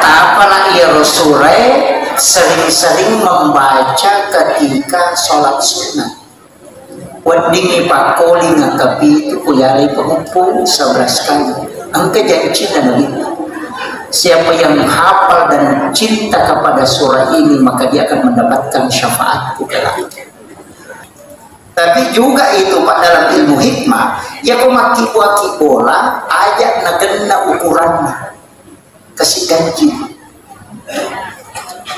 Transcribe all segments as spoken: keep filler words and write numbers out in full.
Apalah iyaro surae sering-sering membaca ketika sholat sunnah. Weddingngi pakkoling kapitu ku yalai pengumpul sebelas kali. Engka janji Nabi. Siapa yang hafal dan cinta kepada surah ini, maka dia akan mendapatkan syafaatku kelak. Tapi juga itu, Pak, dalam ilmu hikmah, ya ko makkibuaki bola, aja nagenna ukuranna. Kasih ganti.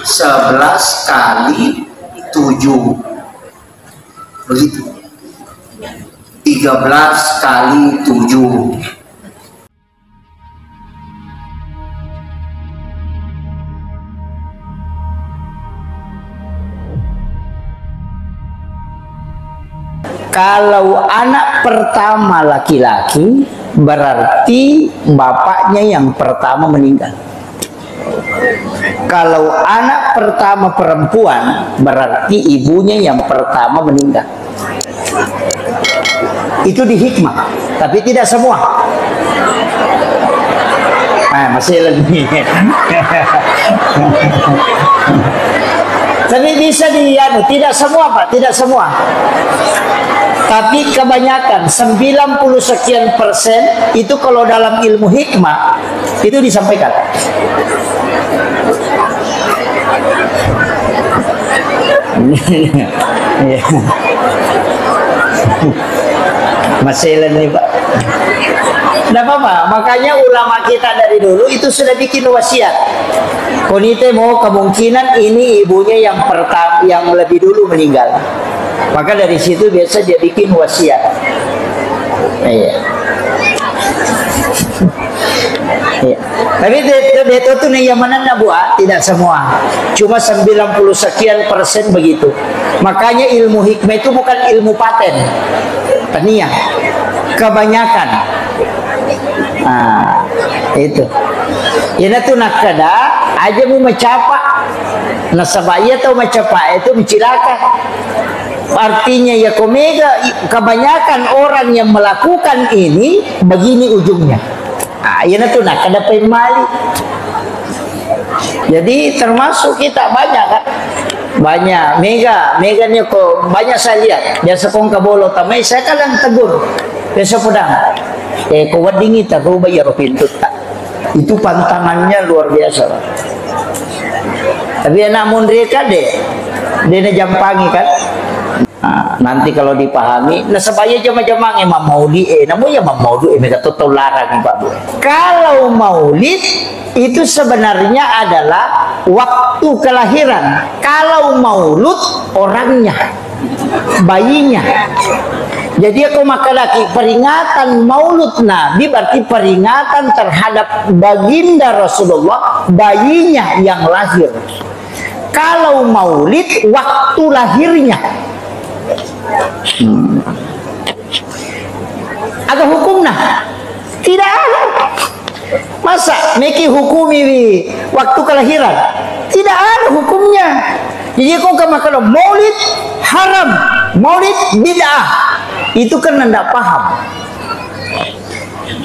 Sebelas kali tujuh. Begitu. Tiga belas kali tujuh. Kalau anak pertama laki-laki, berarti bapaknya yang pertama meninggal. Kalau anak pertama perempuan, berarti ibunya yang pertama meninggal. Itu di hikmah, tapi tidak semua. Ah, masih lebih. Tapi bisa di anu, tidak semua, Pak, tidak semua. Tapi kebanyakan, sembilan puluh sekian persen itu kalau dalam ilmu hikmah itu disampaikan. Iya. Masih nih, Pak. Nggak apa-apa. Makanya ulama kita dari dulu itu sudah bikin wasiat. Konite mau kemungkinan ini ibunya yang pertama, yang lebih dulu meninggal. Maka dari situ biasa dia bikin wasiat. Iya. Iya. Tapi de-, de-, de-, itu nih yang mana, Bu, ah? Tidak semua. Cuma sembilan puluh sekian persen begitu. Makanya ilmu hikmah itu bukan ilmu paten. Tania. Kebanyakan. Nah, itu. Ina tu nakkeda, aja mu macapa. Nasaba iya tau macapa itu mencilaka. Artinya ya ko mega i-, kebanyakan orang yang melakukan ini begini ujungnya. Ah, ina tu nakkeda pemmali. Jadi termasuk kita banyak kan. Banyak, mega, mega ni ko banyak saya lihat. Biasa kong kabolo tamai, saya kadang tegur. Biasa podang. Eh, ko weddingngi taruba iyaro pintu ta. Itu pantangannya luar biasa, Pak. Tapi anak munri kan de, de najampangi kan. Nah, nanti kalau dipahami, nasaba iya jama-jamang emang maulid, eh, namun ya maulid, eh, mega totto larang, Pak Bu. Kalau maulid itu sebenarnya adalah waktu kelahiran. Kalau maulud orangnya, bayinya. Jadi aku makadaki peringatan maulud Nabi berarti peringatan terhadap baginda Rasulullah, bayinya yang lahir. Kalau maulid waktu lahirnya. Hmm. Aga hukumna? Tidak ada. Masa meki hukumi waktu kelahiran? Tidak ada hukumnya. Jadi kau ke makan maulid haram, maulid bid'ah. Itu kan ndak paham.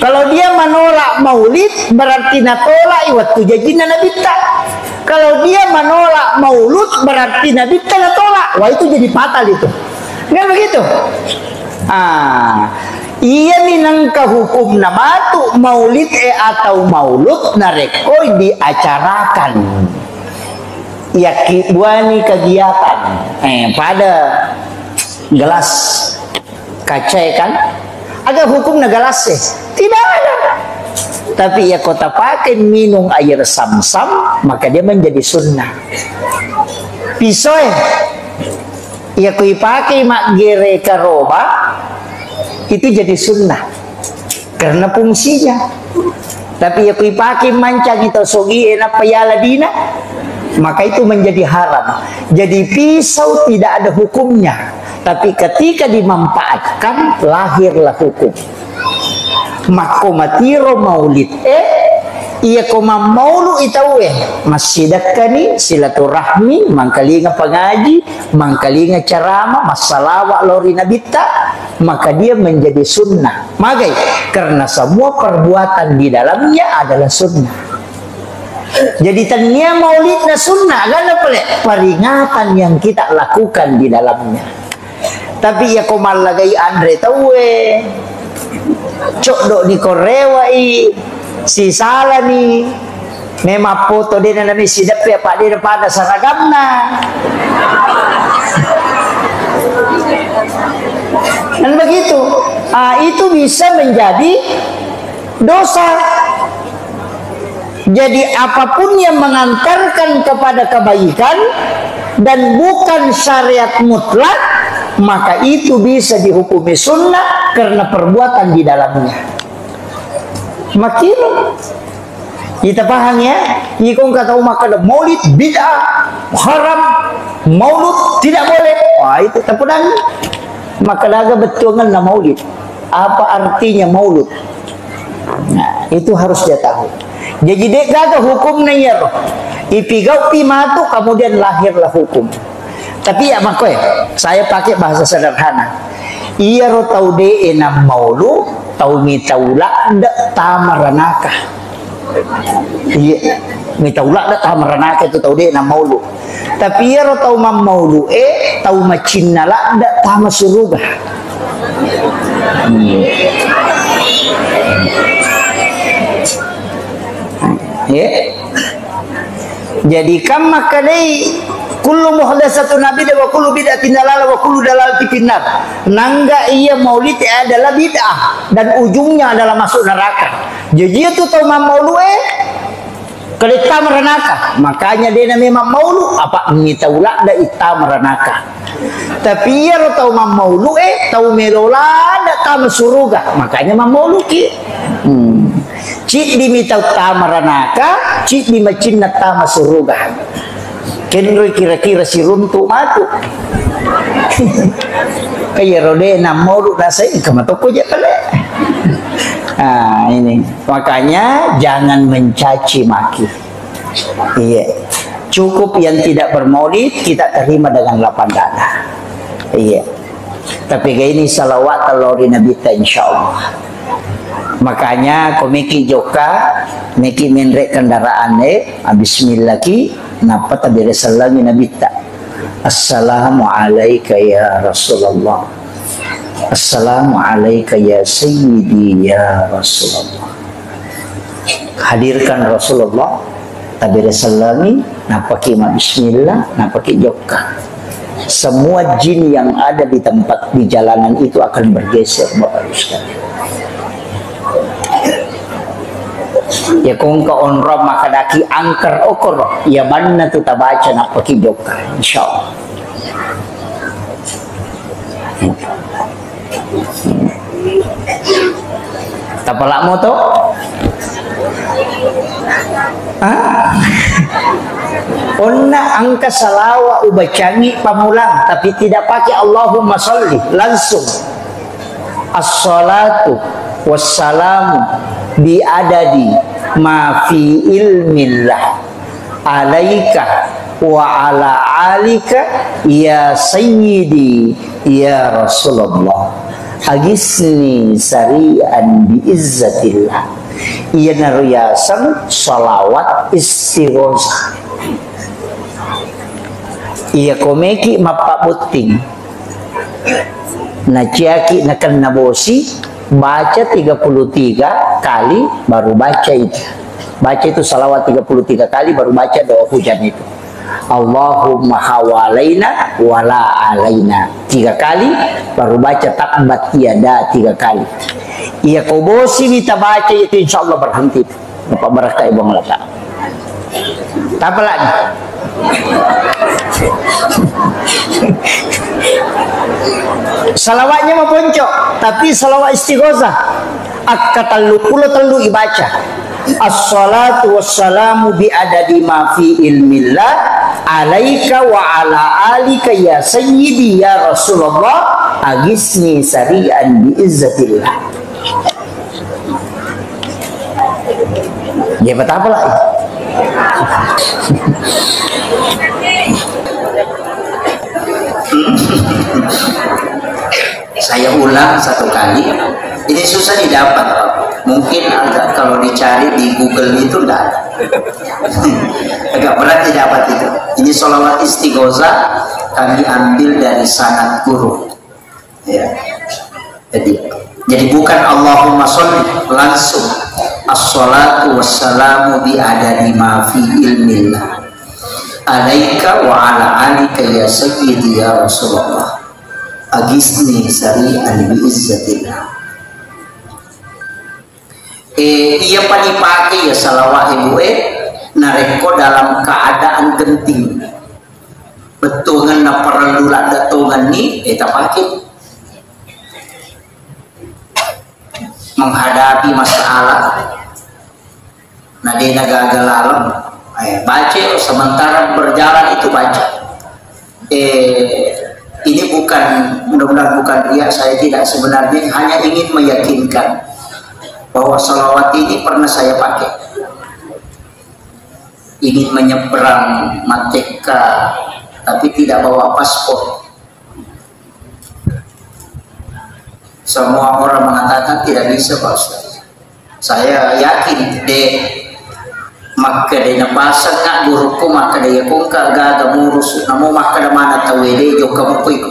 Kalau dia menolak maulid, berarti natolak waktu jajinna Nabitta. Kalau dia menolak maulud, berarti Nabitta natolak. Wah, itu jadi fatal itu. Kan begitu? Ah, iya minangka hukum namatu maulid, eh, atau maulud narekko diacarakan. Yakkibuani kegiatan. Eh, pada gelas kaca, ya kan? Aga hukumna gelas, eh? Tidak ada. Tapi ya kota pakai minum air samsam, maka dia menjadi sunnah. Pisau, eh, ya kui pakai maggere karoba, itu jadi sunnah. Karena fungsinya. Tapi ya kui pakai mancangi tau sogi, eh, napa yala dina, maka itu menjadi haram. Jadi pisau tidak ada hukumnya. Tapi ketika dimanfaatkan, lahirlah hukum. Makko matiro maulid, eh, iya ko mammaulu i tauwe, massidekkani, silaturahmi, mangkalinga pangaji, mangkalinga ceramah, massalawa lao ri Nabitta, maka dia menjadi sunnah. Magai? Karena semua perbuatan di dalamnya adalah sunnah. Jadi, tennia maulidna sunnah, karena pole peringatan yang kita lakukan di dalamnya. Tapi iya ko mallagai anre tauwe, coddo ni ko rewai, sisalani, memang foto dena nami sideppe apa dena pada saragamna. Dan begitu, ah, itu bisa menjadi dosa. Jadi, apapun yang mengantarkan kepada kebaikan dan bukan syariat mutlak, maka itu bisa dihukumi sunnah karena perbuatan di dalamnya. Makin kita paham ya, iko engka tau makkeda maulid bid'ah, haram, maulud tidak boleh. Wah, itu tepudangi. Makkeda aga bettuanna maulid. Apa artinya maulud? Nah, itu harus dia tahu. Jadi, de'gaga hukumna iyaro. Ipigaupi matu, kemudian lahirlah hukum. Tapi ya, makkoe, saya pakai bahasa sederhana. Iyaro tau de'e nammaulu, tau mitau ladde tama ranaka. Iya, mitau ladde tama ranaka itu tau de'e nammaulu. Tapi iyaro tau mammaulu'e, tau macinna ladde tama suruga. Hmm. Ya. Jadi, kan makkedai, "Kullu muhdatsatin bid'ah wa kullu bid'atin dalalah wa kullu dalalatin finnar." Nangga iya maulid adalah bid'ah dan ujungnya adalah masuk neraka. Jadi, itu tau mammaulu'e, kalau ittama ranaka, makanya dia namanya mammaulu, apa mitau ladde ittama ranaka. Tapi iyaro tau mammaulu'e, tau melo ladde tama suruga, makanya mammauluki. Hmm. Ciddi mitau tama ranaka, ciddi macinna tama suruga. Kenroi kira-kira siruntu matu. Kaya rode nammaulu nasai, kamatoko je pale. Ah, ini. Makanya jangan mencaci maki. Iya. Cukup yang tidak bermaulid kita terima dengan lapang dada. Iya. Tapi ga ini salawat tello ri Nabitta, insya Allah. Makanya ko meki jokka, meki menre kendaraan e, ah, bismillah ki, nappa tabere sellangi Nabitta. Assalamu alaika ya Rasulullah. Assalamu alaika ya Sayyidi ya Rasulullah. Hadirkan Rasulullah, tabere sellangi, napaki ma bismillah, napaki jokka. Semua jin yang ada di tempat di jalanan itu akan bergeser, Bapak Ibu sekalian. Ya, kongka onrong makadaki angker okor, ya banna tu tabaca napaki jokka, insya Allah. Tapalak moto? Ah. Onna angka salawa ubacangi pamulang, tapi tidak pakai Allahumma salli, langsung. Assalatu wassalamu bi adadi ma fi ilmillah alaika wa ala alika ya sayyidi ya Rasulullah. Agisni sari'an bi izzatillah. Iyanaro yaseng salawat istighosah. Iya komeki mappabotting. Naciaki nakenna bosi, baca tiga puluh tiga kali, baru baca itu. Baca itu salawat tiga puluh tiga kali, baru baca doa hujan itu. Allahumma hawalaina wala alaina. Tiga kali, baru baca tabbat yada tiga kali. Iya ko bosi mita baca itu, insya Allah berhenti. Apa berkah ibu ngelaka. Apa lagi? Salawatnya mau ponco, tapi salawat istighosah. Akka tellu pulo tellu ibaca. Assalatu wassalamu bi adadi ma fi ilmillah alaika wa ala alika ya sayyidi ya Rasulullah agisni sari'an bi izzatillah. Dia patapa lagi. Saya ulang satu kali. Ini susah didapat, Pak. Mungkin agak kalau dicari di Google itu nggak ada. Agak berat didapat itu. Ini sholawat istighosah kami ambil dari sanad guru. Ya. Jadi, jadi bukan Allahumma sholli, langsung. Assalatu wassalamu bi adadi ma fi ilmillah. Alaika wa ala alika ya sayyidi ya Rasulullah. Agisni sari'an bi izzatillah. Eh, iya pa dipake ya salawat, Bu, eh, narekko dalam keadaan genting. Bettuangenna parellu ladde tongenni, eh, tapake. Menghadapi masalah, na de na gaga laleng. Eh, baca, sementara berjalan itu baca. Eh, ini bukan, mudah-mudahan bukan riak, saya tidak, sebenarnya hanya ingin meyakinkan bahwa salawat ini pernah saya pakai. Ingin menyeberang Mateka, tapi tidak bawa paspor. Semua orang mengatakan tidak bisa, Pak Ustaz. Saya yakin de, makkeda napaseng gurukku, makkeda iya kongka gaga murus, namo makkeda mana tau de jokka mukui.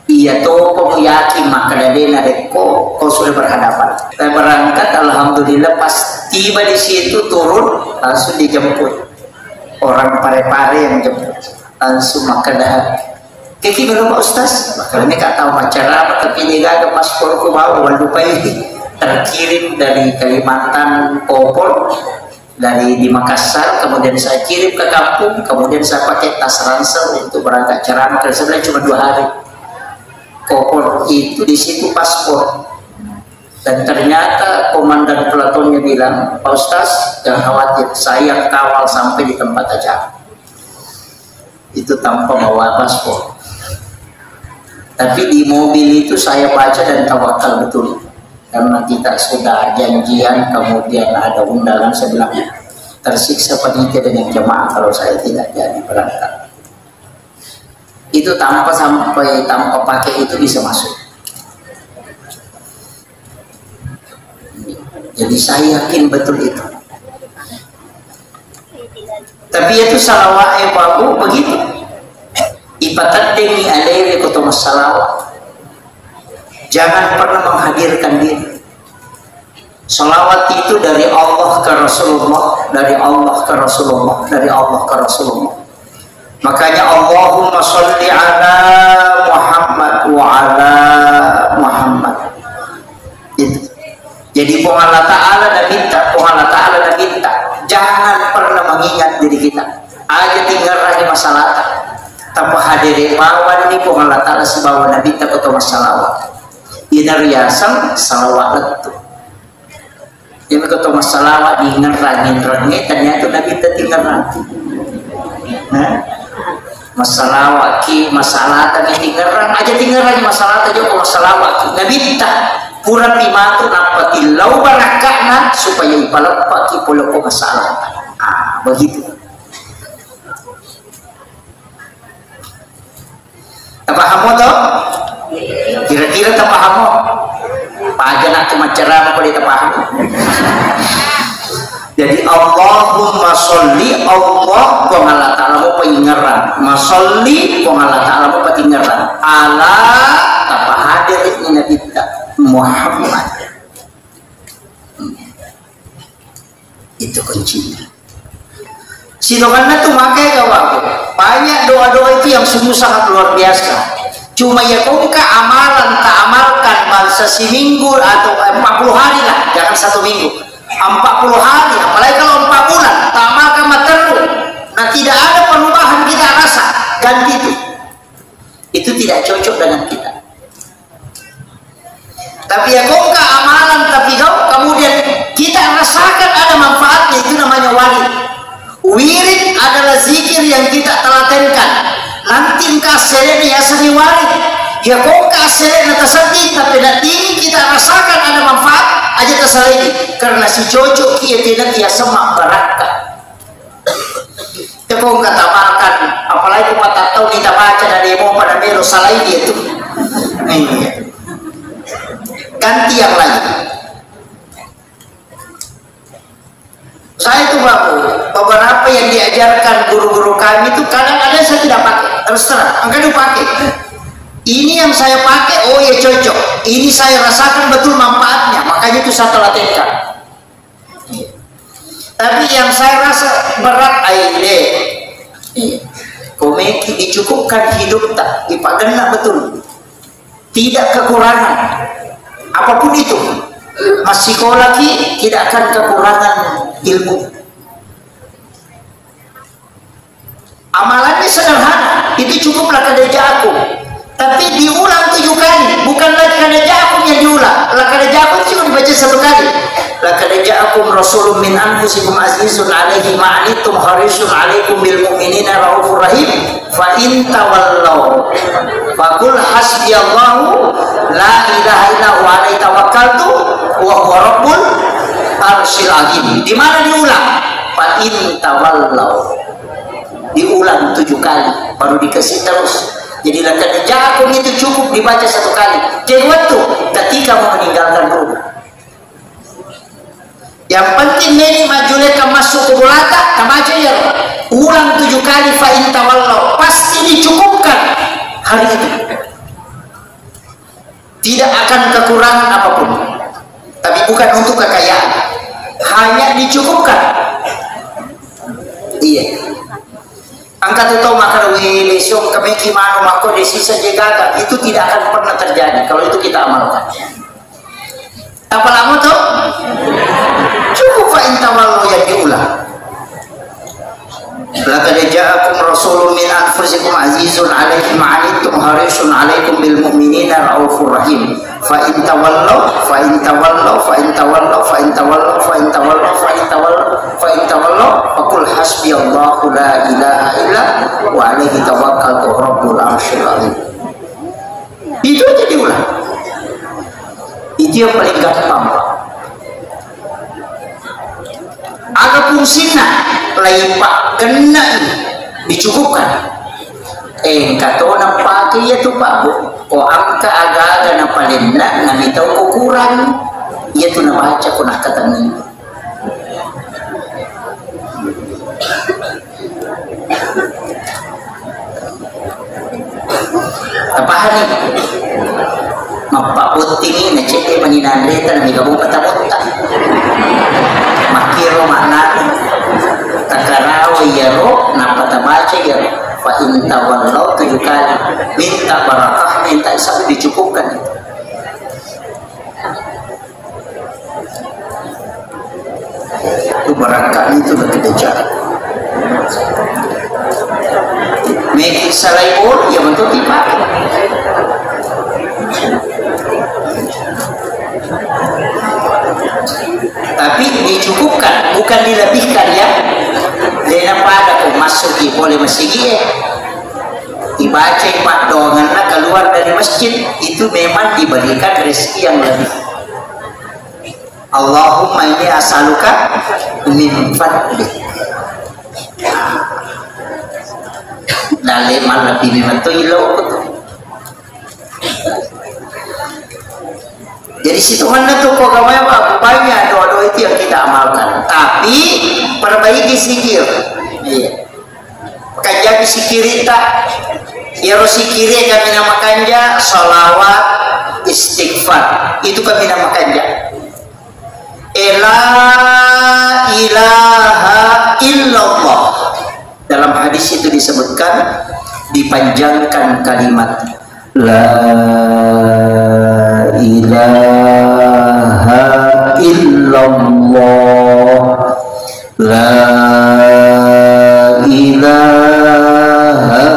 Iya to, kamu yakin makkeda de narekko kau sudah berhadapan. Saya berangkat, alhamdulillah, pas tiba di situ turun, langsung dijemput orang Parepare yang jemput. Langsung makkeda, "Kiki belum, Pak Ustaz?" Makanya nggak tahu macam apa, tapi dia gak ada pasporku bawa, lupa ini. Terkirim dari Kalimantan, Kopor, dari di Makassar, kemudian saya kirim ke kampung, kemudian saya pakai tas ransel untuk berangkat ceramah. Karena sebenarnya cuma dua hari. Kopor itu di situ paspor. Dan ternyata komandan pelatonnya bilang, "Pak Ustaz, jangan khawatir, saya yang kawal sampai di tempat acara." Itu tanpa bawa paspor. Tapi di mobil itu saya baca dan tawakal betul. Karena kita sudah janjian, kemudian ada undangan, saya bilang, "Tersiksa panitia dengan jemaah kalau saya tidak jadi berangkat." Itu tanpa sampai, tanpa pakai itu bisa masuk. Jadi saya yakin betul itu. Tapi itu salawat, eh, Pak Bu, begitu. Ipateddengi alewe ko to massalawa. Jangan pernah menghadirkan diri. Salawat itu dari Allah ke Rasulullah, dari Allah ke Rasulullah, dari Allah ke Rasulullah. Makanya Allahumma sholli ala Muhammad wa ala Muhammad. Itu. Jadi Puang Allah Ta'ala naminta, Puang Allah Ta'ala naminta. Jangan pernah mengingat diri kita. Aja tinggal lagi masalah. Tanpa hadir bawang ni Puang Allah Ta'ala sibawa naminta ko to massalawa. Ina riaseng salawat lettu. Jadi ko to massalawa dingerang-inrengnya, ternyata naminta tingerang. Nah, massalawa ki, masalah tadi tingerang, aja tingerang masalah tadi ko massalawa ki. Naminta pura pi matu nappa tillau barakka'na supaya ipaleppaki pole ko masalah. Ah, begitu. Tapahamo to? Kira-kira tapahamo? Paja nak maccarama ko de tapahamo. Jadi Allahumma sholli, Allah, Puang Allah Ta'ala mu paingerang. Masolli, Puang Allah Ta'ala mu patingerang. Ala, tapahadir ni Nabitta Muhammad. Itu kuncinya. Sitonganna tu makai gawaku. Banyak doa-doa itu yang sungguh sangat luar biasa. Cuma ya kongka amalan tak amalkan bangsa seminggu atau empat puluh hari lah, jangan satu minggu. Empat puluh hari, apalagi kalau empat bulan, tak amalkan materru. Nah, tidak ada perubahan kita rasa, ganti itu. Itu tidak cocok dengan kita. Tapi ya kongka amalan tapi kau kemudian kita rasakan ada manfaatnya, itu namanya warid. Wirid adalah zikir yang kita telatenkan. Nanti engka seleni ya seni warid. Ya kongka selena taseddi tapi nanti kita rasakan ada manfaat aja tasaleni karena si cocok kia tidak dia semak barakka. Tepung kata makan, apalagi mata tahu kita baca dari mau pada melo salai dia tuh. Iya. Ganti yang lain. Saya itu, Bapak, beberapa yang diajarkan guru-guru kami itu kadang ada saya tidak pakai, terus terang, angka dipakai. Ini yang saya pakai, oh ya cocok. Ini saya rasakan betul manfaatnya, makanya itu saya telatenkan. Tapi yang saya rasa berat, aile. Komeki dicukupkan hidup tak, dipagenna betul. Tidak kekurangan. Apapun itu, masih kolaki tidak akan kekurangan ilmu. Amalannya sederhana, itu cukuplah kada jago. Tapi diulang tujuh kali, bukan lagi kada jago yang diulang. Lah kada jago itu cuma dibaca satu kali. Laqad ja'akum rasulun min anfusikum azizun alaihi ma anittum harisun alaikum bil mu'minina raufur rahim. Fa in tawallau faqul hasbiyallahu la ilaha illa huwa alaihi tawakkaltu wa huwa rabbul arsyil azim. Di mana diulang? Fa in tawallau. Diulang tujuh kali, baru dikasih terus. Jadi laqad ja'akum itu cukup dibaca satu kali. Jadi waktu ketika mau meninggalkan rumah. Yang penting neni majuleka masuk ke bolata, tabaca ya. Ulang tujuh kali fa in tawallau, pasti dicukupkan hari itu. Tidak akan kekurangan apapun. Tapi bukan untuk kekayaan. Hanya dicukupkan. Iya. Angka tu tau makkeda, "Wih, besok kemeki mano mako desi saja gagal." Itu tidak akan pernah terjadi kalau itu kita amalkan. Apa lama tu? Cukup fa in tawallau yang diulang. Laqad ja'akum rasulun min anfusikum azizun alaihi ma anittum harisun alaikum bil mu'minina raufur rahim. Fa in tawallau, fa in tawallau, fa in tawallau, fa in tawallau, fa in tawallau, fa in tawallau, fa in tawallau, faqul hasbiyallahu la ilaha illa huwa alaihi tawakkaltu rabbul arsyil azim. Itu aja diulang. Itu yang paling gampang, Pak. Aga fungsinna, laipa genna dicukupkan. Eh, engka to napake iya tu, Pak, Bu. Ko angka aga-aga napalenna, namitau ko kurang. Iya tu nabaca ko nakkatenni. Tapahani? Mappabottingi na cedde mani nanreta na mega bong patabotta. Makkiro makna takarawa iyaro nappa tabaca iyaro. Fa in tawallau tujuh kali. Minta barakah, minta isab dicukupkan. Itu barakah itu bagi dajjal. Meki salai bolu, ya bentuk tiba. Tapi dicukupkan, bukan dilebihkan ya. Dena pada kau masuk di boleh masigi eh. Dibaca Pak doanganna keluar dari masjid itu memang diberikan rezeki yang lebih. Allahumma inni as'aluka min fadlik. Dalle malebbi memang to ilo. Jadi situhanna tu ko gamaya, Pak, banyak doa-doa itu yang kita amalkan. Tapi perbaiki zikir. Iya. Kanjaki sikirita, iyaro sikiri kami namakanja salawat istighfar. Itu kami namakanja. E la ilaha illallah. Dalam hadis itu disebutkan dipanjangkan kalimat la ilaha illallah. La ilaha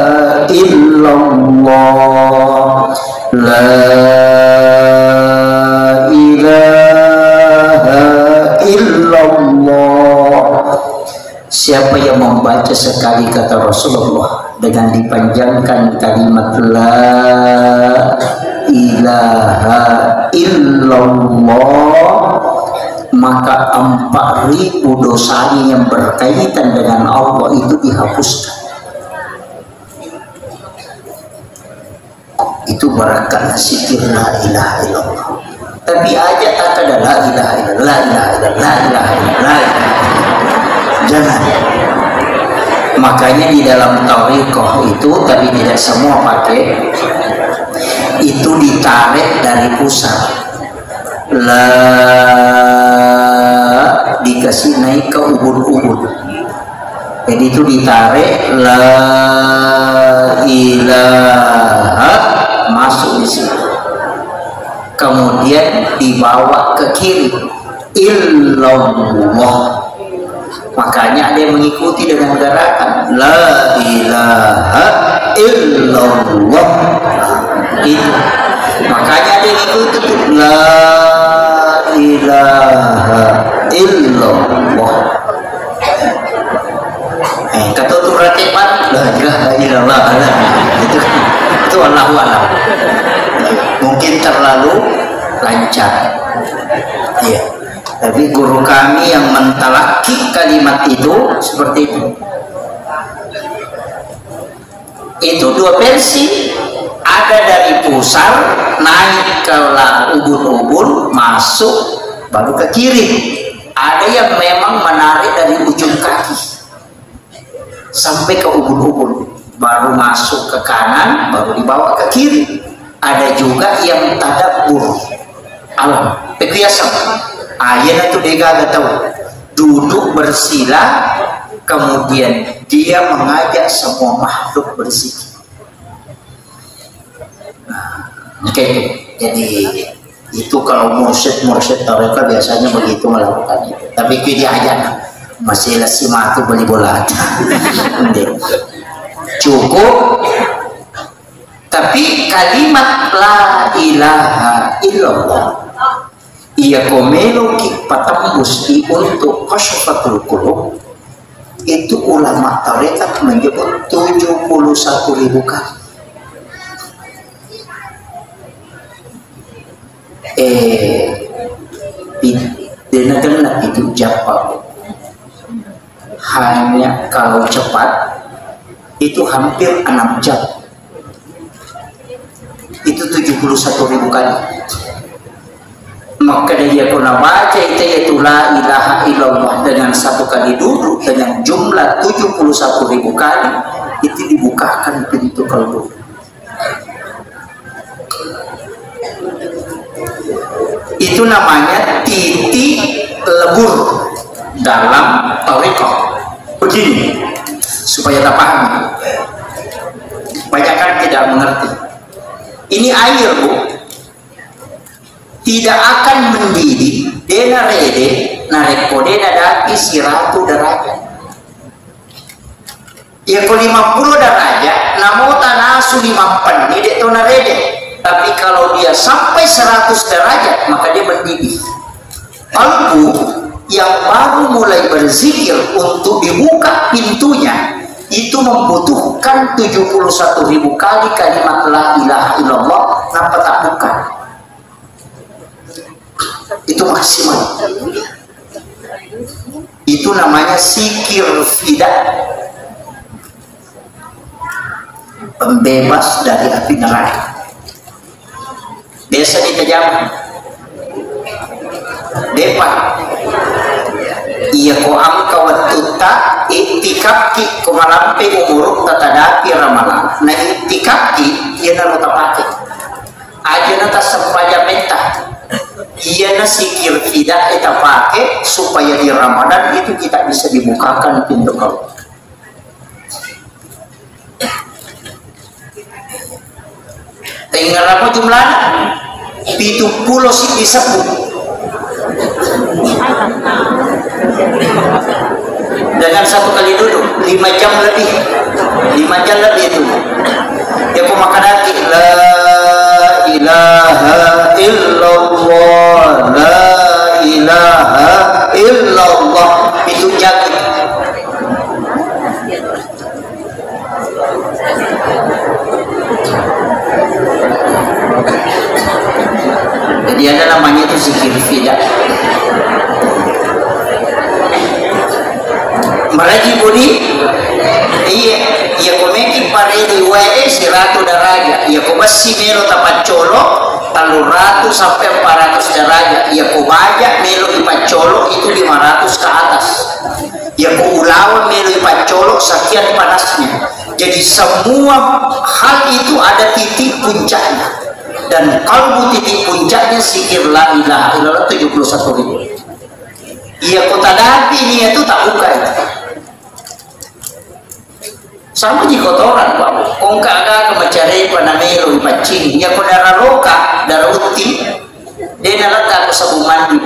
illallah. La ilaha illallah. Siapa yang membaca sekali kata Rasulullah dengan dipanjangkan kalimat la ilaha illallah, maka empat ribu dosanya yang berkaitan dengan Allah itu dihapuskan. Itu barakatna zikir la ilaha illallah. Tapi aja tak ada la ilaha illallah, la ilaha illallah, la ilaha illallah, la ilaha illallah. Jangan. Makanya di dalam tarekat itu, tapi tidak semua pakai, itu ditarik dari pusat. La, dikasih naik ke ubun-ubun. Jadi itu ditarik, la ilaha, masuk di situ. Kemudian dibawa ke kiri. Illallah. Makanya ada yang mengikuti dengan gerakan la ilaha illallah. Itu. Makanya ada yang mengikuti tuh, la ilaha illallah. Eh, kata tuh rakepan, la ilaha illallah. Itu, itu Allahu a'lam. Mungkin terlalu lancar. Iya. Tapi guru kami yang mentalaki kalimat itu seperti itu. Itu dua versi, ada dari pusar naik ke la-, ubun-ubun, masuk, baru ke kiri. Ada yang memang menarik dari ujung kaki sampai ke ubun-ubun, baru masuk ke kanan, baru dibawa ke kiri. Ada juga yang tadabbur alam, pekiasan. Ah, iya, itu degaga tahu. Duduk bersila, kemudian dia mengajak semua makhluk berzikir. Nah, oke, jadi itu kalau mursyid-mursyid tarekat biasanya begitu melakukan itu. Tapi itu dia aja, nah. Masih lesi matu beli bola. Cukup. Tapi kalimat la ilaha illallah, iya ko meloki patembus i untuk kasyfatul qulub, itu ulama tarekat menyebut tujuh puluh satu ribu kali. Eh, di, di negara itu jam, Pak. Hanya kalau cepat itu hampir enam jam. Itu tujuh puluh satu ribu kali. Maka dia pernah baca itu, yaitu la ilaha illallah, dengan satu kali duduk dengan jumlah tujuh puluh satu ribu kali, itu dibukakan pintu kalbu. Itu namanya titi lebur dalam tarekat. Begini, supaya kita pahami. Banyak kan tidak mengerti. Ini air, Bu. Tidak akan mendidih, de narede, narekko de nadapi siratu derajat. Iya ko lima puluh derajat, namo tanasu limampenni, de to narede. Tapi kalau dia sampai seratus derajat, maka dia mendidih. Kalbu yang baru mulai berzikir untuk dibuka pintunya, itu membutuhkan tujuh puluh satu ribu kali kalimat la ilaha illallah, napa tak buka? Itu maksimal. Itu namanya zikir fida. Pembebas dari api neraka. Biasa ditajam. Depa. Iya ko engka wettutta iktikafki ko malampe umurutta tadapi ramalang. Na iktikafki iyanaro tapake. Aja na tassempajang metta. Iyana zikir fida e tapake supaya di Ramadan itu kita bisa dibukakan pintu kalbu. Tengngeramo jumlahna? Pitu pulo siddi sebbu. Dengan satu kali duduk, lima jam lebih. Lima jam lebih itu. Ya, ko makkedaki, "La ilaha illallah, la ilaha illallah." Itu jam. Jadi ada namanya itu zikir fida. Maraji budi, iya, iya, komeki paredi wae siratu daraja, iya ko bessi melo tapaccolo, telluratu sampai empat ratus daraja, iya ko baja melo ipaccolo itu lima ratus ke atas. Yako ulaweng melo ipaccolo, sekian panasnya. Jadi semua hal itu ada titik puncaknya. Dan kalbu titik puncaknya zikir la ilaha illallah tujuh puluh satu ribu. Yako tadapi niat itu tak buka itu. Sama ji kotoran, Pak. Kongka aga macarepa namelo ipaccing. Yako dararoka, dara utti, de nalegga ko sabung mandi.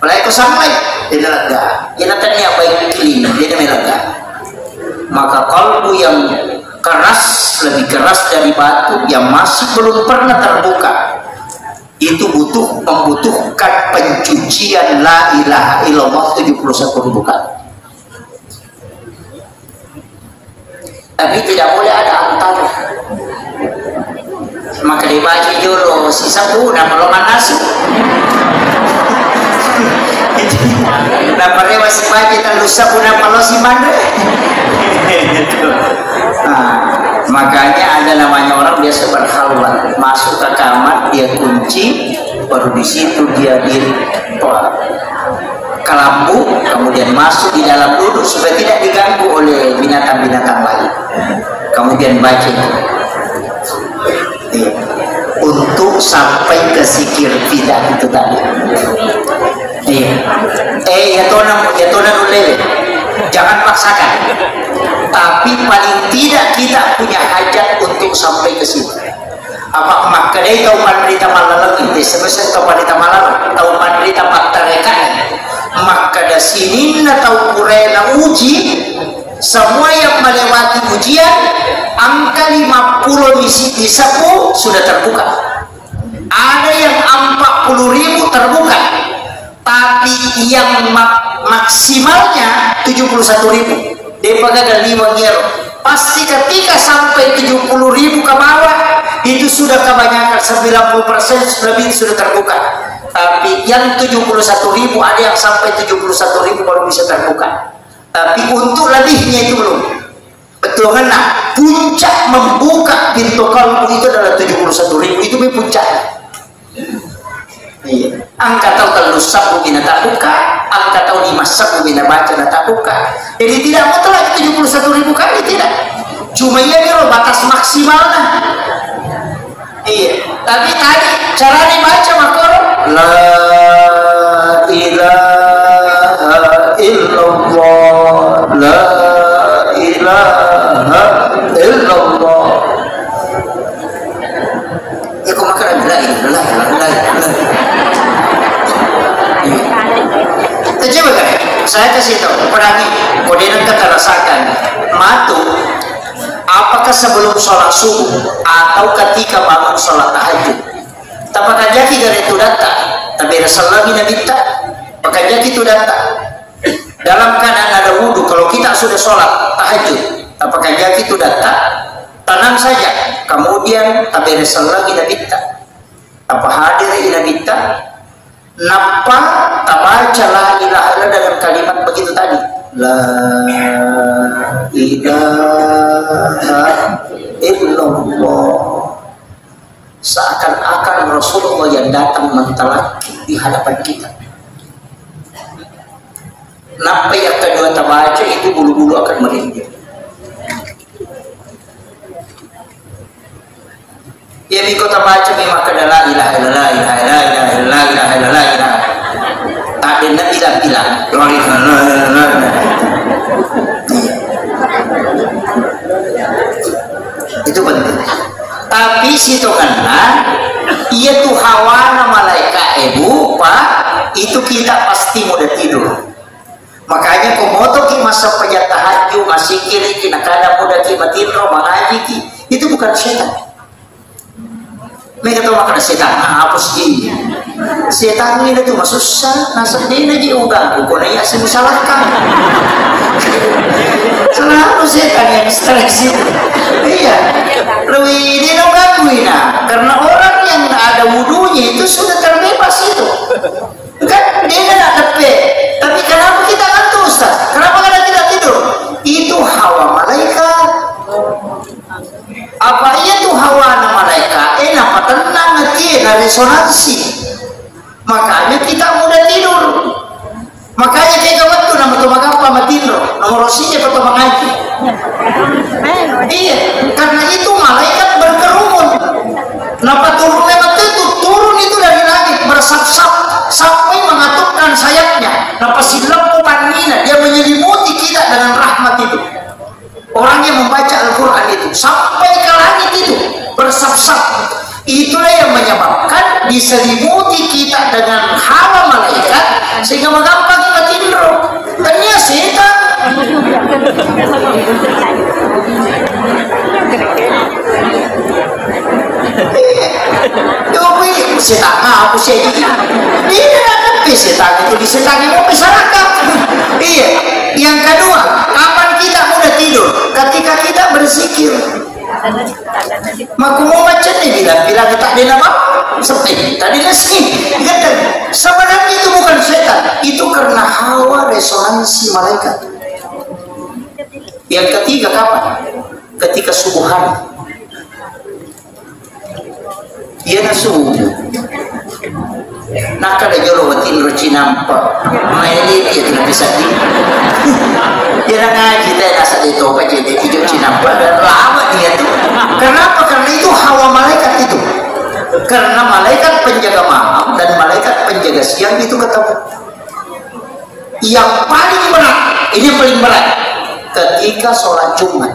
Apalagi ko sampai, de nalegga. Ina tania baik clean, de namelegga. Maka kalbu yang keras, lebih keras dari batu, yang masih belum pernah terbuka, itu butuh, membutuhkan pencucian la ilaha illallah tujuh puluh satu ribu kali. Tapi tidak boleh ada antar. Maka dibaca jolo sisabu, nampa lo manasu. Nampa rewa sibaca tellu sabu, nampa lo simanre. Nah, makanya ada namanya orang biasa berkhalwat, masuk ke kamar, dia kunci, baru di situ dia di kalambu, kemudian masuk di dalam duduk supaya tidak diganggu oleh binatang-binatang lain. Kemudian baca itu. Iya. Untuk sampai ke zikir tidak itu tadi. Iya. Eh, ya tona, ya tona dulu. Jangan paksakan. Tapi paling tidak kita punya hajat untuk sampai ke situ. Apa makkedai tau panrita mallaleng, itu sebesar tau panrita mallaleng, tau panrita pattareka. Makkeda sininna tau purae nauji, semua yang melewati ujian, angka lima puluh misi disapu sudah terbuka. Ada yang empat puluh ribu terbuka. Tapi yang mak-, maksimalnya tujuh puluh satu ribu. Depa gaga liweng iyaro. Pasti ketika sampai tujuh puluh ribu ke bawah, itu sudah kebanyakan, sembilan puluh persen lebih sudah terbuka. Tapi yang tujuh puluh satu ribu, ada yang sampai tujuh puluh satu ribu baru bisa terbuka. Tapi untuk lebihnya itu belum. Betul kan? Nah, puncak membuka pintu kalbu itu adalah tujuh puluh satu ribu. Itu puncaknya. Iya. Angka tau tellu sabu mina tabuka, angka tau lima sabu mina baca na tabuka. Jadi tidak mutlak tujuh puluh satu ribu kali, tidak. Cuma iya nih batas maksimalnya. Iya. Tapi tadi cara dibaca makoro la ilaha illallah, la ilaha illallah. Ya, kok makan la ilaha illallah, la ilaha illallah. Iya. Coba kan, saya kasih tahu, perangi, kau dengar kata rasakan, matu, apakah sebelum sholat subuh atau ketika bangun sholat tahajud? Tapakanjaki gare tudatta, tabere sallangi nabitta, pakanjaki tudatta. Dalam keadaan ada wudhu, kalau kita sudah sholat tahajud, tapakanjaki tudatta, tenang saja, kemudian tabere sallangi nabitta, tapahadiri nabitta, nappa tabaca la ilaha illallah dengan kalimat begitu tadi, la ilaha illallah. Seakan-akan Rasulullah yang datang mentalaki di hadapan kita. Nappa yang kedua tabaca itu bulu-bulu akan merinding. Ya, miko tabaca mi makkeda la ilaha illallah, la ilaha illallah, la ilaha illallah, la ilaha illallah. Tak ada nabi dan bilang, la ilaha illallah, la ilaha illallah. Itu penting. Tapi sitongenna, iya tu hawana malaika ebu, Pak, itu kita pasti mudah tidur. Makanya ko motoki massempajang tahajud, masikiriki, nakada mudaki matinro, mangajiki, itu bukan setan. Mega to makkeda setan, nah, hapus ji. Setan ini tu masussa, naseng dena ji uganggu, ko naiya simusalahkan. Selalu setan yang stres itu. Iya. Lebih dia ganggu ina. Karena orang yang ada wudunya itu sudah terbebas itu. Kan dia nggak tepe. Tapi kenapa kita ngantuk, Ustaz? Kenapa kadang kita tidur? Itu hawa malaikat. Apa iya tu hawana malaikat? Eh, napa tenang hati, na resonansi. Makanya kita mudah tidur. Makanya kayak waktu nama tu Morosini apa to mangaji? Iya, karena itu malaikat berkerumun. Napa turun memang itu, turun itu dari langit bersap-sap sampai mengatupkan sayapnya. Napa sileppu pannina, dia menyelimuti kita dengan rahmat itu. Orang yang membaca Al-Quran itu sampai ke langit itu bersap-sap. Itulah yang menyebabkan diselimuti kita dengan hawa malaikat sehingga magampang kita tinro. Tania setan. Iya. Coba ini setan apa sih ini? Ini ada setan itu di setan itu masyarakat. Iya. Yang kedua, kapan kita mudah tidur? Ketika kita berzikir. Makkumo macenne bilang-bilang tak ada nama. Sepi. Tadi nasi. Sebenarnya itu bukan setan. Itu karena hawa resonansi malaikat. Yang ketiga kapan? Ketika subuh hari. Iyana subuh. Nakkeda jolo watinro cinampa. Maeleti iya tu napisaddi. Iyana ngaji te nasa de topa cede ijo cinampa. Lama dia tu. Kenapa? Karena itu hawa malaikat itu. Karena malaikat penjaga malam dan malaikat penjaga siang itu ketemu. Yang paling berat, ini yang paling berat, ketika sholat Jumat.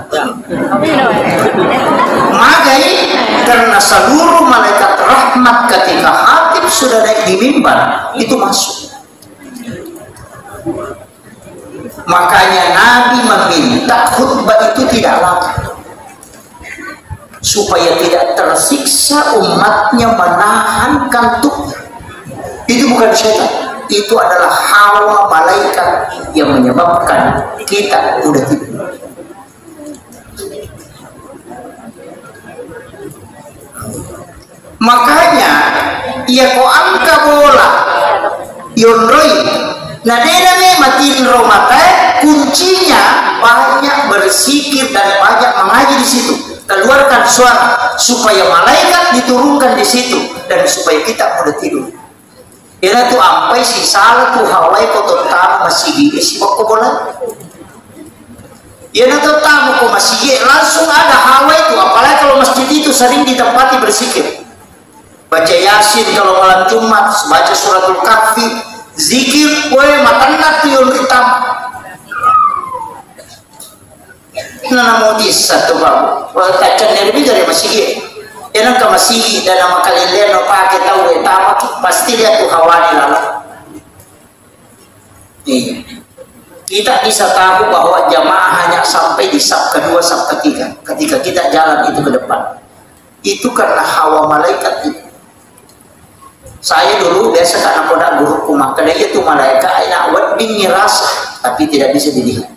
Magai, karena seluruh malaikat rahmat ketika khatib sudah naik di mimbar, itu masuk. Makanya Nabi meminta khutbah itu tidak lama. Supaya tidak tersiksa umatnya menahan kantuknya. Itu bukan setan, itu adalah hawa malaikat yang menyebabkan kita mudah tidur. Makanya, iya ko engka bola, yonroi, na dena me matinro matae, kuncinya banyak berzikir dan banyak mengaji di situ. Keluarkan suara supaya malaikat diturunkan di situ dan supaya kita mudah tidur. Iyana tu ampai sisala tu hawai ko tottama masigi e sibakko bola. Iyana tottama ko masigi e langsung ada hawai tu, apalagi kalau masjid itu sering ditempati berzikir. Baca Yasin kalau malam Jumat, baca suratul Kahfi, zikir, we matenna tu yonroi tama. Nana mujizat tu, Pak. Wah, taccan dari dari masigi. Iyana ke masigi dan nama kalileno pakai tahu, eh, tama, pasti lihat tu hawani lala. Iya. Kita bisa tahu bahwa jamaah hanya sampai di saf kedua, saf ketiga. Ketika kita jalan itu ke depan. Itu karena hawa malaikat itu. Saya dulu biasa karena koda guruku makkeda, iya tu malaikat aina wedding nirasa, tapi tidak bisa dilihat.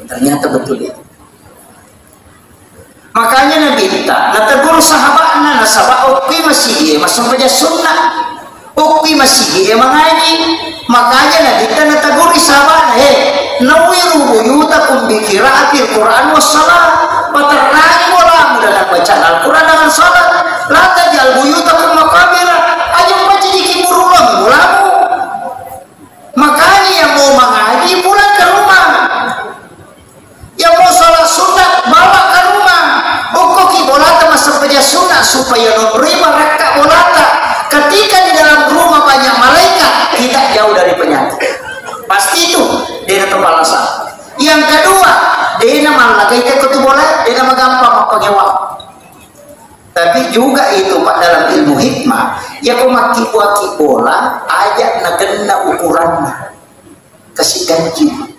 Ternyata betul itu. Makanya Nabitta nategur sahabatna, nasaba okki masigi e massempajang sunnah. Okki masigi e mangaji. Makanya Nabitta nataguri sahabana, he, nawwiru buyutakum bi qiraatil Qur'an was salat. Paterrangi bolamu dengan bacaan Al-Quran dengan salat. La taj'al buyutakum maqabira. Aja majjadiki burung bolamu. Makanya yang mau mangaji pulang ke rumah. Yang mau sholat sunat, bawa ke rumah. Okkoki bolata massempajang sunat supaya nonroi barakka bolata. Ketika di dalam rumah banyak malaikat, kita jauh dari penyakit. Pasti itu, dena tepalasa. Yang kedua, dena mallagai tekko tu bola, dena magampang mappangewa. Tapi juga itu, Pak, dalam ilmu hikmah, ya ko makkibua-kibua bola, aja nagenna ukuranna. Kasih ganjil.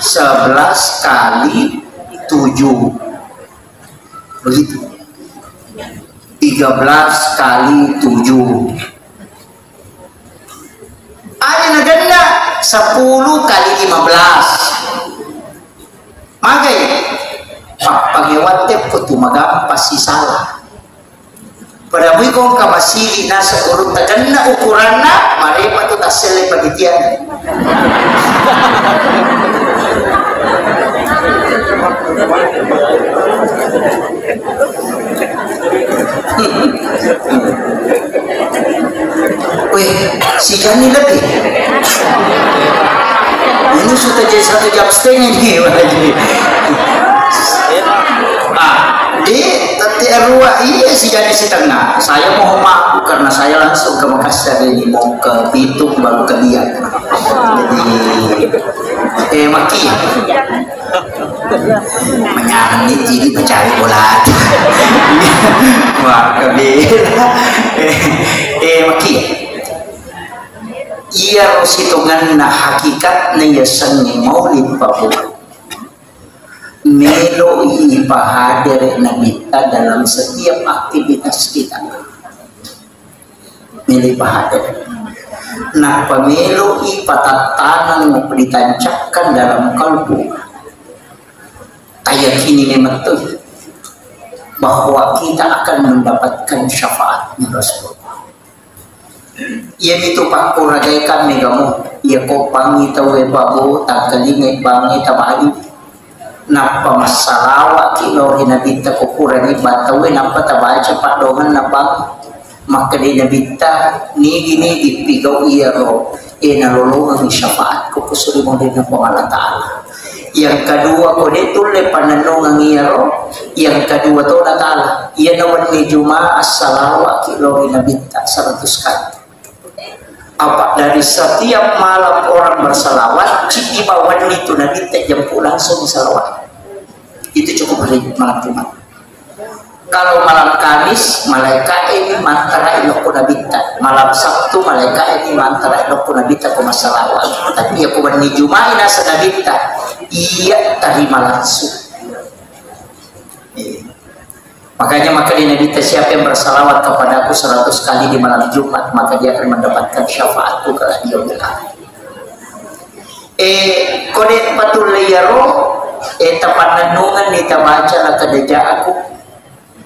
Sebelas kali tujuh. Begitu. Tiga belas kali tujuh. Ada nagenna sepuluh kali lima belas. Magai, pappangewatte ko tu magampa sisala. Pada mui kong ka masigi nasa urut takenna ukuranna, marepa tu tasselle panitiana. Weh, sijanni lebih. Satu jam setengah ini, Pak Haji. Ah, di tette arua iya sijadi setengah. Saya mohon maaf karena saya langsung ke Makassar ini, mau ke Bitung baru ke Biak. Jadi, eh, maki. Menyang ni jadi mencari bola. Wah, kebela. Eh, eh, maki. Iyaro sitongenna hakikatna yasengnge maulid, Pak Bu. Meloi ipahadere Nabitta dalam setiap aktivitas kita. Meloi ipahadere. Nappa meloi patattaneng ditancapkan dalam kalbu. Tayakini memang betul bahwa kita akan mendapatkan syafaatnya Rasulullah. Iyamitu pakkuragai kammegamo, iyako pangi tauwe pabo, tangkalingai bangnge tabali. Nappa massalawaki lao ri Nabitta ko purani ba tauwe, nappa tabaca paddoangenna bang. Makkedai Nabitta, nigi-nigi pigau iyaro, e nalolongengi syafaatku ko suri monrinna Puang Allah Ta'ala. Yang kedua, ko de tulle panennungeng iyaro, yang kedua to Allah Ta'ala. Iyana wenni Juma'a salawaki lao ri Nabitta seratus kali. Apa dari setiap malam orang bersalawat, cidi bawanni tu Nabitta jemput langsung salawat. Itu cukup hari malam Jumat. Kalau malam Kamis, malaika ini mantara ilokko Nabitta. Malam Sabtu, malaika ini mantara ilokko Nabitta ko masalawat. Tapi ya ko wenni Juma'i nasa Nabitta, iya tarima langsung. Iya. Makanya maka di Nabitta, siapa yang bersalawat kepadaku seratus kali di malam Jumat, maka dia akan mendapatkan syafaatku kelak di yaumil akhir. Eh, kode patulle iyaro, eh, tapannennungenni tabaca laqad ja'akum,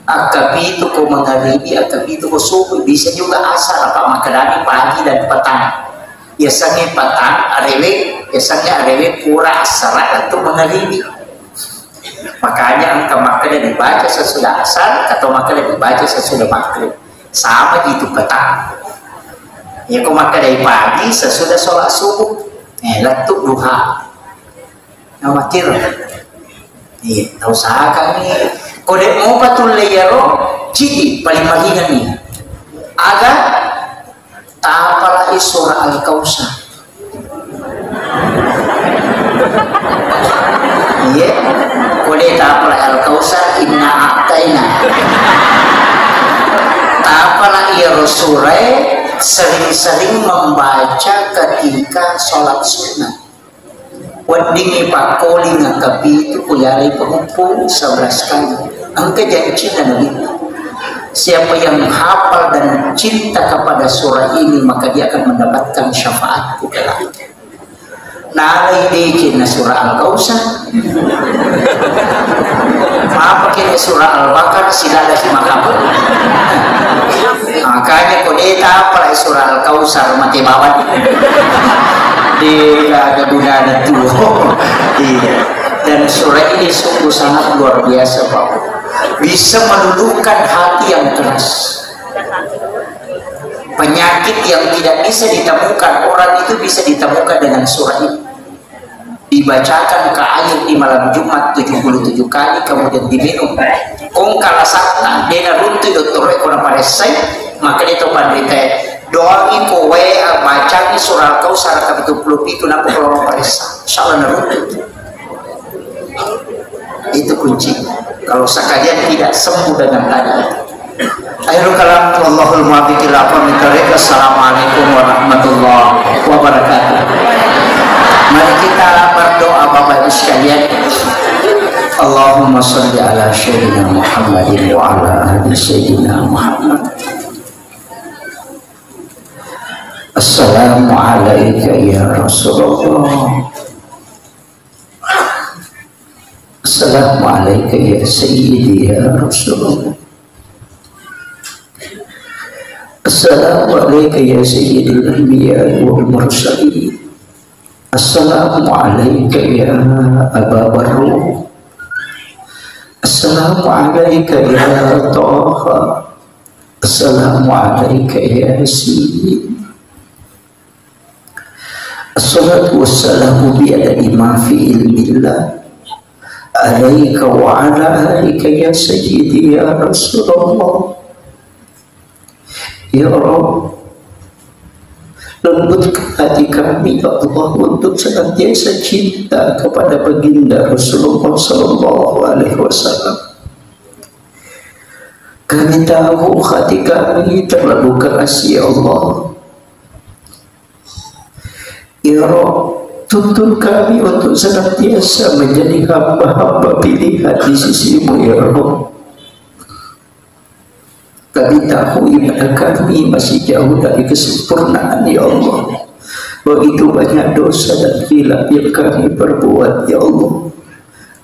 akkapitu ko mangaribi, akkapitu ko subuh, bisa juga asar, apa makkedani pagi dan petang. Yasengnge petang arewe, yasengnge arewe pura asara atau mangaribi. Makanya engka makkeda dibaca sesudah asar, atau makkeda dibaca sesudah maghrib. Sama gitu petang. Ya, ko makkedai pagi sesudah sholat subuh. Eh, lettu duha. Amatir. Iya, tau usahakan ni. Ko de mopa tulle iyaro, cidi paling maringan ni. Aga tapalai surah Al-Kautsar. Iya, ko de tapalai Al-Kautsar, inna a'taina. Tapalai iyaro surae sering-sering membaca ketika sholat sunnah. Weddingngi pakkoling akkapitu, ku yalai pengumpul sebelas kali. Engka jancinna Nabi. Siapa yang hafal dan cinta kepada surah ini, maka dia akan mendapatkan syafaatku kelak. Nalai decenna surah Al-Kautsar. Apa kene surah Al-Baqarah, silada si makamu. Makanya ko de tapalai surah Al-Kautsar, mate bawang. De, ada gunana tuh. Iya. Dan surah ini sungguh sangat luar biasa, Pak. Bisa meluluhkan hati yang keras. Penyakit yang tidak bisa ditemukan orang itu bisa ditemukan dengan surah ini. Dibacakan ke air di malam Jumat tujuh puluh tujuh kali, kemudian diminum. Kong kala satta, dena runtu dokter ko naparessai, maka dia tahu panrita. Doangi ko wae, bacangi surah Al-Kautsar ke tujuh puluh pitu, napa kalau naparessa. Insyaallah naruntu. Itu kunci. Kalau sekalian tidak sembuh dengan tadi. Akhirul kalam, wallahul muwaffiq ila aqwamit thariq. Assalamualaikum warahmatullahi wabarakatuh. Mari kita berdoa, Bapak Ibu sekalian. Allahumma salli ala Sayyidina Muhammadin wa ala ali Sayyidina Muhammad. Assalamualaikum ya Rasulullah. Assalamualaikum ya Sayyidi ya Rasulullah. Assalamualaikum ya Sayyidil Anbiya wal Mursalin. Assalamualaikum ya Aba Barru. Assalamualaikum ya Toha. Assalamualaikum ya Sayyidi. Assalatu wassalamu biadadi ma fi ilmillah alaika wa ala alika ya sayyidi ya Rasulullah. Ya Rabb, lembutkan hati kami, ya Allah, untuk senantiasa cinta kepada baginda Rasulullah sallallahu alaihi wasallam. Kami tahu hati kami terlalu keras, ya Allah. Ya Rabb, tuntun kami untuk senantiasa menjadi hamba-hamba pilihan di sisimu, ya Rabb. Kami tahu ibadah kami masih jauh dari kesempurnaan, ya Allah. Begitu banyak dosa dan khilaf yang kami perbuat, ya Allah.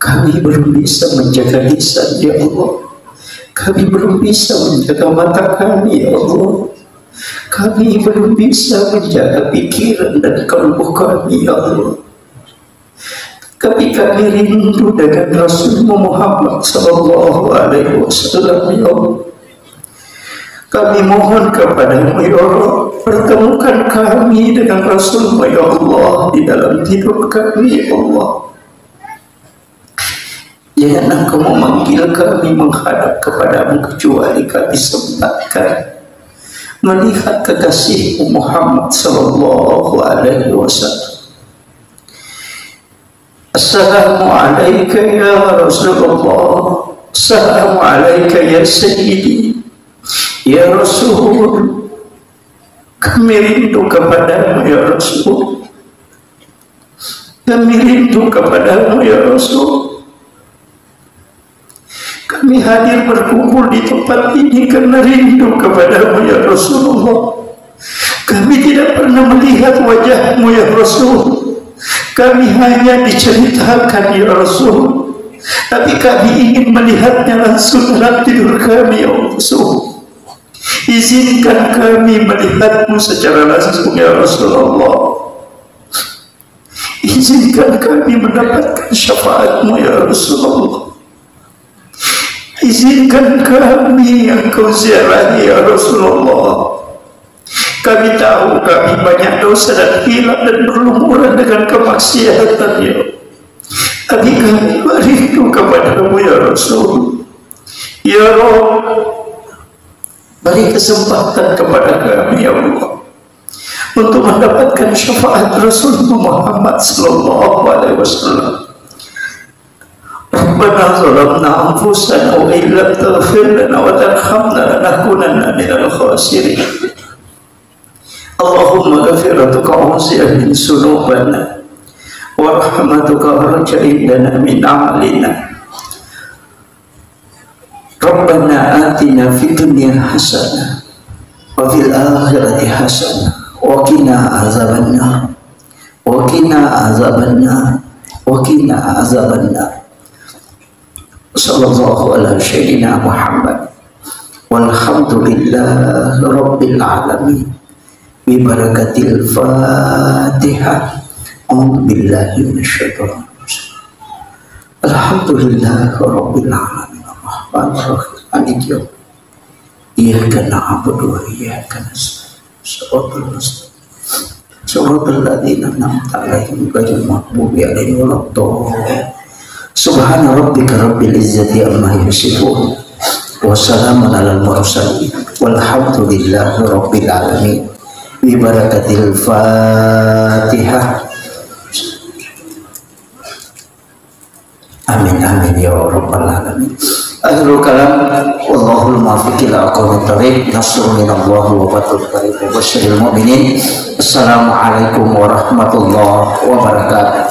Kami belum bisa menjaga lisan, ya Allah. Kami belum bisa menjaga mata kami, ya Allah. Kami belum bisa menjaga pikiran dan kalbu kami, ya Allah. Tapi kami rindu dengan Rasulmu Muhammad sallallahu alaihi wasallam, ya Allah. Kami mohon kepadamu, ya Allah, pertemukan kami dengan Rasulmu, ya Allah, di dalam tidur kami, ya Allah. Jangan Engkau memanggil kami menghadap kepadamu kecuali kami sempatkan melihat kekasihmu Muhammad sallallahu alaihi wasallam. Assalamu alaika ya Rasulullah. Assalamu alaika ya Sayyidi, ya Rasul. Kami rindu kepadamu, ya Rasul. Kami rindu kepadamu, ya Rasul. Kami hadir berkumpul di tempat ini karena rindu kepadamu, ya Rasulullah. Kami tidak pernah melihat wajahmu, ya Rasul. Kami hanya diceritakan, ya Rasul. Tapi kami ingin melihatnya langsung dalam tidur kami, ya Rasul. Izinkan kami melihatmu secara langsung, ya Rasulullah. Izinkan kami mendapatkan syafaatmu, ya Rasulullah. Izinkan kami Engkau ziarahi, ya Rasulullah. Kami tahu kami banyak dosa dan khilaf dan berlumuran dengan kemaksiatan, ya Allah. Tapi kami merindu kepadamu, ya Rasul. Ya Rabb, beri kesempatan kepada kami, ya Allah, untuk mendapatkan syafaat Rasulmu Muhammad sallallahu alaihi wasallam. Rabbana zalamna anfusana wa illam taghfir lana wa tarhamna lanakunanna minal khasirin. Allahumma maghfiratuka awsa'u min dzunubina wa rahmatuka arja indana min a'malina. Rabbana atina fid dunya hasanah wa fil akhirati hasanah wa qina azabannar. Wa qina azabannar. Wa qina azabannar. Sallallahu ala sayyidina Muhammad. Walhamdulillahi rabbil alamin. Bi barakatil Fatihah. A'udzu billahi minasyaitonir rajim. Alhamdulillahi rabbil alamin. Arrahmanir rahim. Maliki yaumiddin. Iyyaka na'budu wa iyyaka nasta'in. Shiratal mustaqim. Shiratal ladzina an'amta 'alaihim ghairil maghdubi 'alaihim waladdallin. Subhana rabbika rabbil izzati amma yasifun. Wa salamun alal mursalin. Walhamdulillahi rabbil alamin. Bi barakatil Fatihah. Amin, amin, ya rabbal alamin. Akhirul kalam, wallahul muwaffiq ila aqwamit thariq, nasrun minallahi wa fathun qarib, wa basyiril mu'minin. Assalamualaikum warahmatullahi wabarakatuh.